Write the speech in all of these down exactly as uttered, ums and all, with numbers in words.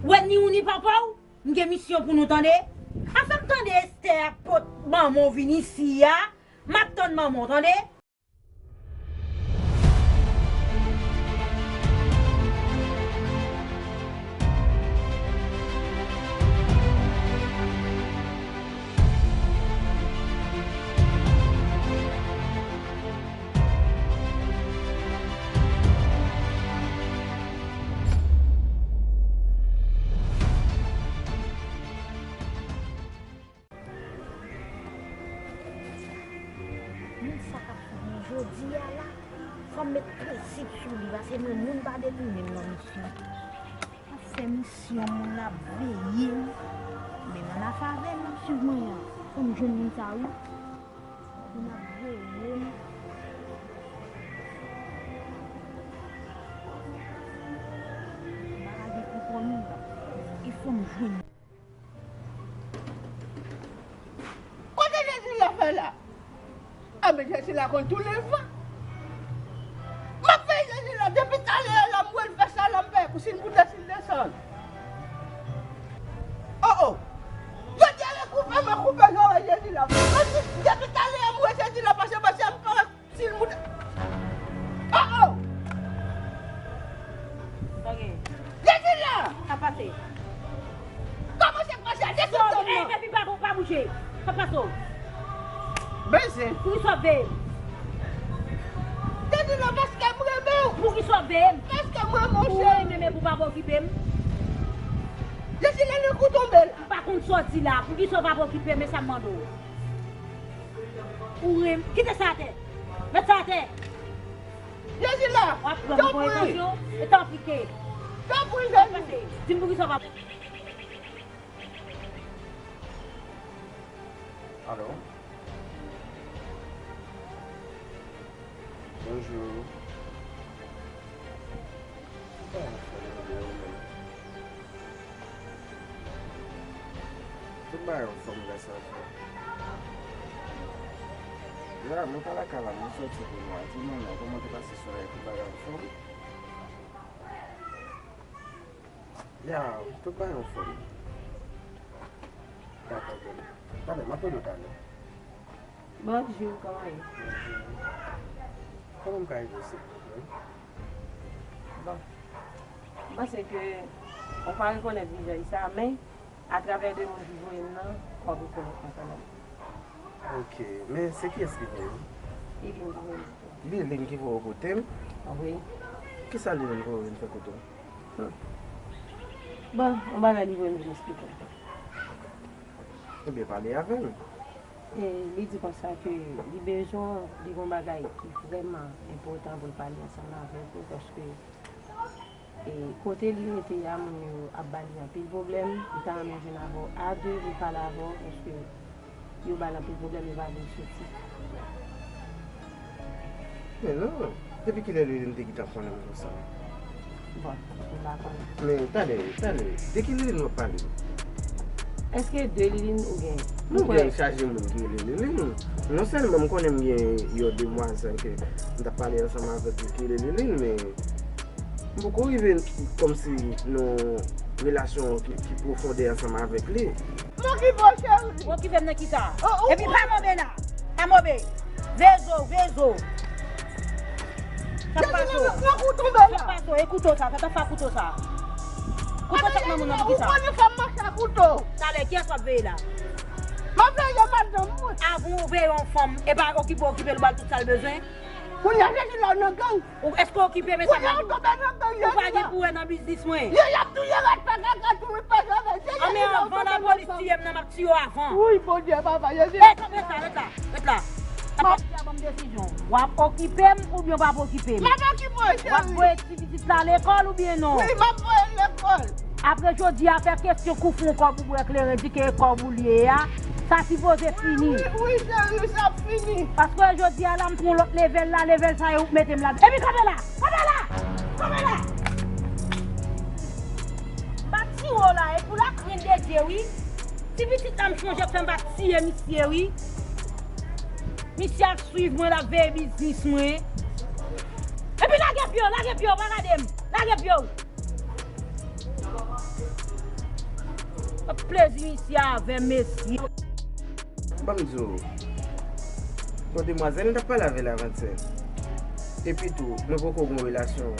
Wè ni ou ni papa w, m gen misyon pou nou, tande. Afè m tande Esther ap pot manman w vin isi a, m ap tann manman w, tande. Men sa k ap fè m jodi a la, fò m met prensip sou li, paske mwen, moun pa detounen m nan misyon. M ap fè misyon, moun ap veye m. Men nan lafavè m ap swiv mwen an, fò m jwenn moun sa wi. Moun ap veye m. M pa ka gen konprann moun. E fò m jwenn. Kote Jezi la fè la? Anben, Jezi la konn tou levan. M ap veye Jezi la depi talè a la, m wè l fè sa la, m pè kou si l moute, si l desann. Oh, oh. Jodi a, lè koupe, mwen koupe zòrèy Jezi la. Mwen di, depi talè a, m wè Jezi la pase, pase, m pè si l moute. Oh, oh. Ok. Jezi la! Sa pase. Kòman se pase a? Depi sa w vin, epi pa, pa bouje. Sa pase w. Beze. Poukisa w veye m? Jezi la, paske m renmen w. Poukisa w veye m? Paske m renmen w, cheri. Ou renmen m epi w pa okipe m? Jezi la, nan kou tonbe la. M pa konn sa w di la. Poukisa w pa okipe m? E sa m mande w. Ou renmen. Kite sa atè. Met sa atè. Jezi la, w ap pran m pou etansyon? E tanpri, ke. Tanpri, Jezi. Di m poukisa w pa. Alo? Bonjou. Tout bagay anfòm, grasa a Dye. Ya, mwen pa lakay la, mwen sòti pou mwen. Di mwen non, kòman te pase sware a, tout bagay anfòm? Ya, tout bagay anfòm. Dakò, bèl. Talè, m ap rele w talè. Bonjou, kòman w ye? Kòman m ka ede w, silvouplè? Bon. M panse ke ou pa rekonèt vizaj sa, men atravè de moun ki voye m nan, w ap rekonèt mwen kanmenm. Ok, men se kiyès ki voye w? Liline ki voye m. Liline ki voye w kote m? Wi. Kisa Liline voye w vin fè kote w? Hmm. Bon, yon bagay li voye m vin eksplike w. Ebyen, pale avè m. E li di konsa ke li bezwen, li gen yon bagay ki vrèman enpòtan pou l pale ansanm avèk ou, paske, e, kote li rete a, moun yo ap ba li anpil pwoblèm. Li ta renmen jwenn avè w a de pou l pale avè w, paske yo ba l anpil pwoblèm, yo pa vle l soti. Men non, depi kilè Liline te gentan konnen m konsa? Bon, m pa konnen. Men talè, talè, de ki Liline w ap pale? Èske de Liline ou gen? Mwen gen chaje moun ki rele Liline. Non sèlman m konnen m gen yon demwazèl ke m t ap pale ansanm avèk li ki rele Liline, men m poko rive kòmsi nan relasyon ki, ki pwofondè ansanm avèk li. M okipe w, cheri. Ou okipe m nan kisa? Oh, oh, epi oh. Pa mobe la. Pa mobe. Vezo, vezo. Sa k pase w? Nan kou tonbe la. Sa k pase w? E kouto sa, sa t ap fè kouto sa. Kouto sa k nan moun nan pou kisa? Ou konnen fò m mache ak kouto. Talè, kiyès w ap veye la? M ap veye yon madanm mwen. Avan w veye yon fanm, e pa okipe, okipe l, ba l tout sa l bezwen. Kounye a, Jezi la nan gang. Ou, èske w okipe, men sa. Kounye a, ou tonbe nan gang, Jezi la. Ou pa gen pou wè nan biznis mwen. Yo, y ap touye rat pa kaka tou, wi, pa janm. Jezi la, ou tonbe nan gang. Anben, avan lapolis tiye m nan, m ap tiye w avan. Wi, Bondye, papa, Jezi. Ey, kanpe sa, ret la, ret la. Sa pa di a ban m desizyon. W ap okipe m oubyen w p ap okipe m? M ap okipe w, cheri. W ap voye ti pitit la lekòl oubyen non? Wi, m ap voye l lekòl. Apre jodi a, fè kesyon kou fon kòb ou bwè kleren, di ke e kòb ou li ye a, sa sipoze fini. Wi, wi, cheri, sa fini. Paske jodi a la, m pran lòt level la, level sa yo mete m la. Epi kanpe la! Kanpe la! Kanpe la! M pa tiye w la, e pou la krent de Dye, wi. Ti pitit la, m sonje fè m pa tiye misye, wi. Misye ap swiv mwen, l ap veye biznis mwen. Epi lage pye w, lage pye w, pa gade m. Lage pye w. plezi isi a avè m, mesye. Ban m di w, bon, demwazèl m t ap pale avè l avantyè. Epi tou, nou poko gen yon relasyon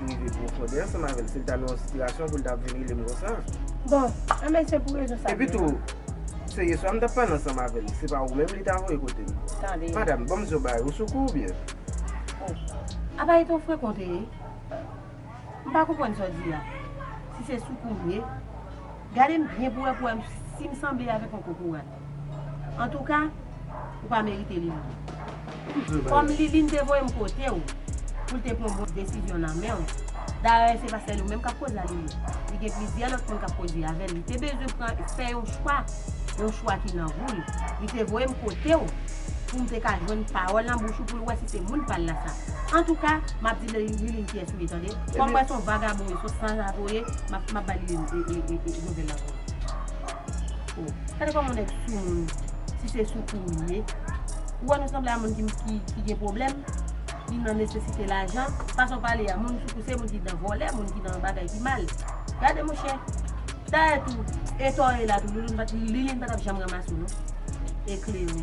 ki rive pwofondè ansanm avè l. Se l ta nan yon sitiyasyon pou l ta vin rele m konsa. Bon, enben se pou rezon sa. Epi tou, se yèswa m t ap pale ansanm avè l. Se pa ou menm li ta voye kote m. Tande. Madanm, ban m di w bagay, ou sou kou oubyen? Oh. Apa e te yon frekan w te ye? M pa konprann sa w di a. Si se sou kou m ye, gade m byen pou wè, pou wè si m sanble avèk yon kokorat. Antouka, ou pa merite Liline. Kòm Liline te voye m kote w, pou l te pran bon desizyon nan men w. Dayè, se pa sèl ou menm k ap koze a Liline. Li gen plizyè lòt moun k ap koze avè l. Li te bezwen pran, fè yon chwa, yon chwa ki nan gou l. Li te voye m kote w pou m te ka jwenn pawòl nan bouch ou pou l wè si se moun pa l la sa. Antouka, m ap di Liline kiyès ou ye, tande. Kòm m wè se yon vagabon ou ye, se yon sanzave ou ye, m ap, m ap ba Liline e, e, e, e, nouvèl la pou ou. Oh, gade kòman nèg sou moun, si se sou kou ou ye. Ou wè nou sanble a moun ki, ki, ki gen pwoblèm, ki nan nesesite lajan. Fason w pale a, moun sou kou se moun ki nan vòlè, moun ki nan bagay ki mal. Gade monchè, dayè tou, e tò e la tou, Liline pa t, Liline pa t ap janm ranmase w non. Eklere.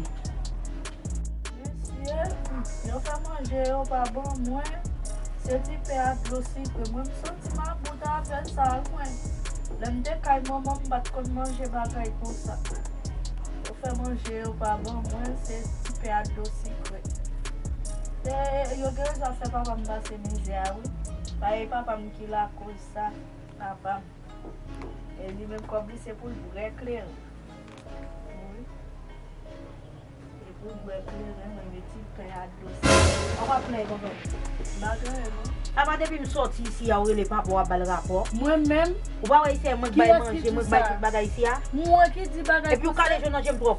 Mesye, yo fè manje, yo pa ban mwen. Se ti pen a dlo sikre. Mwen, m santi m about avè sa, wi, mwen. Lè m te kay manman m, m pa t konn manje bagay konsa. Yo fè manje, yo pa ban mwen. Se ti pen a dlo sikre. E, yo gen rezon ap fè papa m pase mizè a, wi. Paske papa m ki lakoz sa. Papa m. E li menm kòb li se pou l bwè kleren. Wi. E pou l bwè kleren, mwen mete pen a dlo. Ou pa plenyen tonton. M pa plenyen non. Apa depi m sòti isi a, ou rele papa w ap ba l rapò? Mwen menm? Ou pa wè isi a, mwen k bay manje, mwen k bay tout bagay isi a? Mwen ki di bagay konsa? Epi ou kale je w nan je m twòp.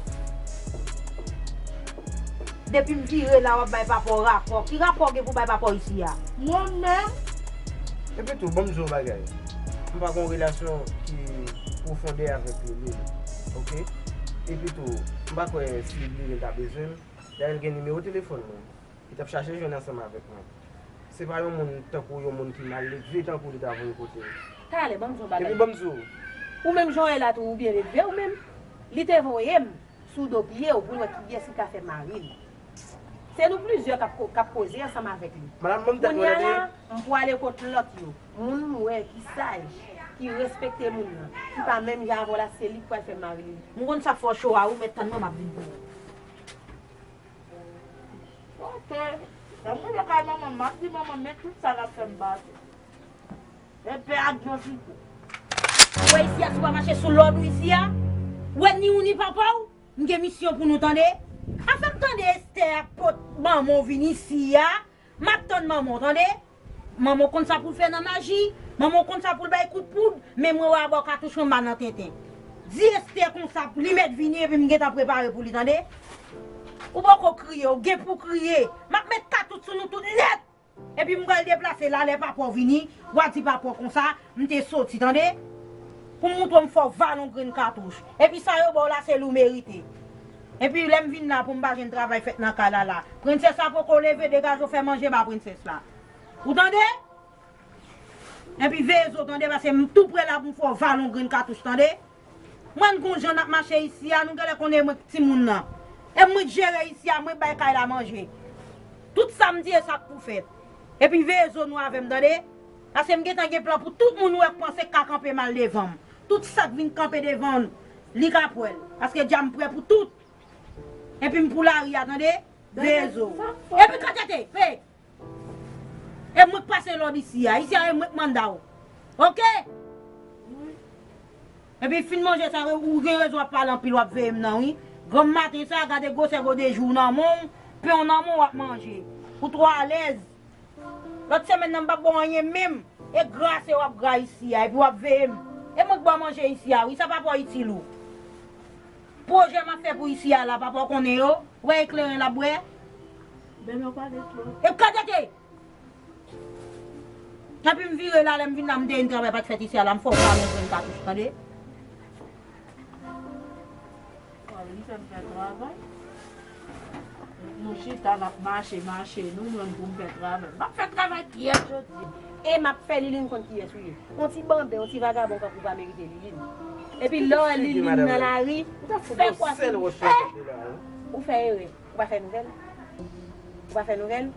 Depi m vire la, w ap bay papa w rapò. Ki rapò w gen pou bay papa w isi a? Mwen menm? Epi tou, ban m di w yon bagay. M pa gen yon relasyon ki pwofondè avèk Liline. Oke? Epi tou, m pa kwè si Liline ta bezwen m. Dayè, l gen nimewo telefòn mwen. Li t ap chache jwenn ansanm avèk mwen. Se pa yon moun tankou yon moun ki mal leve tankou li ta voye kote m. Talè, ban m di w yon bagay. Epi ban m di w. Ou menm jan w ye la tou, ou byen leve, ou menm. Li te voye m sou do pye w pou l wè kiyès ki ka fè mari l. Se nou plizyè k ap ko-, k ap koze ansanm avèk li. Madanm, ban m tèt mwen tande. Kounye a la, m pwale kot lòt yo. Moun m wè ki saj, ki respekte moun nan, ki pa menm jan avè w la, se li k pral fè mari li. M konn sa fè w cho a, ou mèt tann mwen, m ap vin pou ou. Ok. Lè m rive kay manman m, m ap di manman m men tout sa l ap fè m pase. E pen a dlo sikre. Ou wè isi a, si w pa mache sou lòd ou isi a, ou wè ni ou ni papa w, m gen misyon pou nou, tande. Afè m tande Esther ap pot manman w vin isi a, m ap tann manman w, tande. Manman w konn sa pou l fè nan maji, manman w konn sa pou l bay kout poud, men mwen wè a ba w katouch anba nan tenten. Di Esther konsa, li mèt vini epi m gentan prepare pou li, tande. Ou poko kriye, ou gen pou kriye. M ap met katouch sou nou tout nèt. Epi m pral deplase la, lè papa w vini, w a di papa w konsa, m te soti, tande. Pou m montre w m fè w vale yon grenn katouch. Epi sa yo ba w la, se li w merite. Epi lè m vin la pou m pa jwenn travay fèt nan kay la la. Prensès la poko leve, degaje w fè manje ba prensès la. Ou tande? Epi veye zo tande, paske m tou prè la pou m fè w vale yon grenn katouch, tande. Mwen, n gon jan n ap mache isi a, nou genlè konnen mwen k timoun nan. E mwen k jere isi a, mwen k bay kay la manje. Tout sa m di, e sa k pou fèt. Epi veye zo nou avè m, tande. Paske m gentan gen plan pou tout moun ou wè k panse k ka kanpe mal devan m. Tout sa k vin kanpe devan l, li ka pran l. Paske dja m prè pou tout. Epi m pou lari a, tande. Veye zo. Epi kantyete, pe. E mwen k pase lòd isi a. Isi a, e mwen k manda w. Oke? Epi fin manje sa, ou gen rezon ap pale anpil, w ap veye m nan, wi. Granm maten sa, gade gwosè gode jou nan men w, pen w nan men w, w ap manje. Ou twò alèz. Lòt semèn nan, m p ap ba w anyen menm. E grase w ap gra isi a, epi w ap veye m. E mwen k ba w manje isi a, wi, sa pa pou itil ou. Pwojè m ap fè pou isi a la, papa w konnen yo. Ou wè ekleren l ap bwè? Bebe, w pale twòp. E kantyete! Epi m vire la, lè m vin la, m te yon travay pa t fèt isi a la, m fè w vale yon grenn katouch, tande? Li fè m fè travay. Nou chita, n ap mache, mache, nou jwenn pou m fè travay. M ap fè travay pyès jodi. E m ap fè Liline konn kiyès ou ye. Yon ti banden, yon ti vagabon kankou w pa merite Liline. Epi lè w wè Liline nan lari, fè kwa sou li. Ou fè erè. Ou pa fè nouvèl. Ou pa fè nouvèl.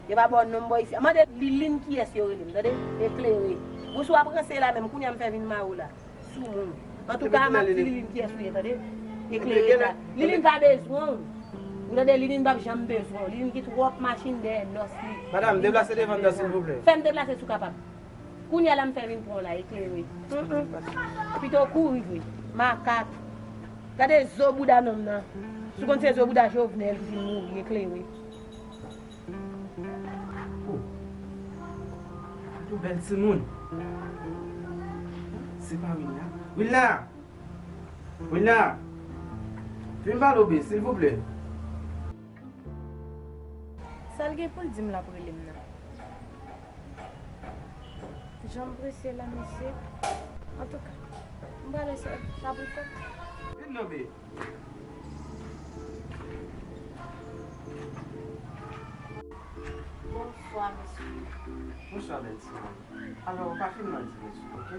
Yo pa ba w non m bò isi. Mande Liline kiyès yo rele m, tande? Eklere. Bon, si w ap ranse la menm, kounye a m fè vin mare w la. Soumoun. Antouka, m ap di Liline kiyès ou ye, tande? Eklere ta. Liline pa bezwen w. Ou tande, Liline p ap janm bezwen w. Liline gen twòp machin dèyè nòs li. Madanm, deplase devan m nan, silvouplè. Fè m deplase si w kapab. Kounye a la m fè vin pran w la, eklere. Pito w kouri vre. Makak. Gade zo bouda nonm nan. Si w konn se zo bouda Jovenel ki fin mouri, eklere. Oh. Yon bèl timoun. Se pa Wilna? Wilna! Wilna! Vin pale w, silvouplè. Sa l gen pou l di m l ap rele m nan? Jan m prese la, mesye. Antouka, m prale se sa pou l fè. Vin non, be. Bonswa, mesye. Bonswa, bèl timoun. Alò, ou pa fin mandi, mesye, oke?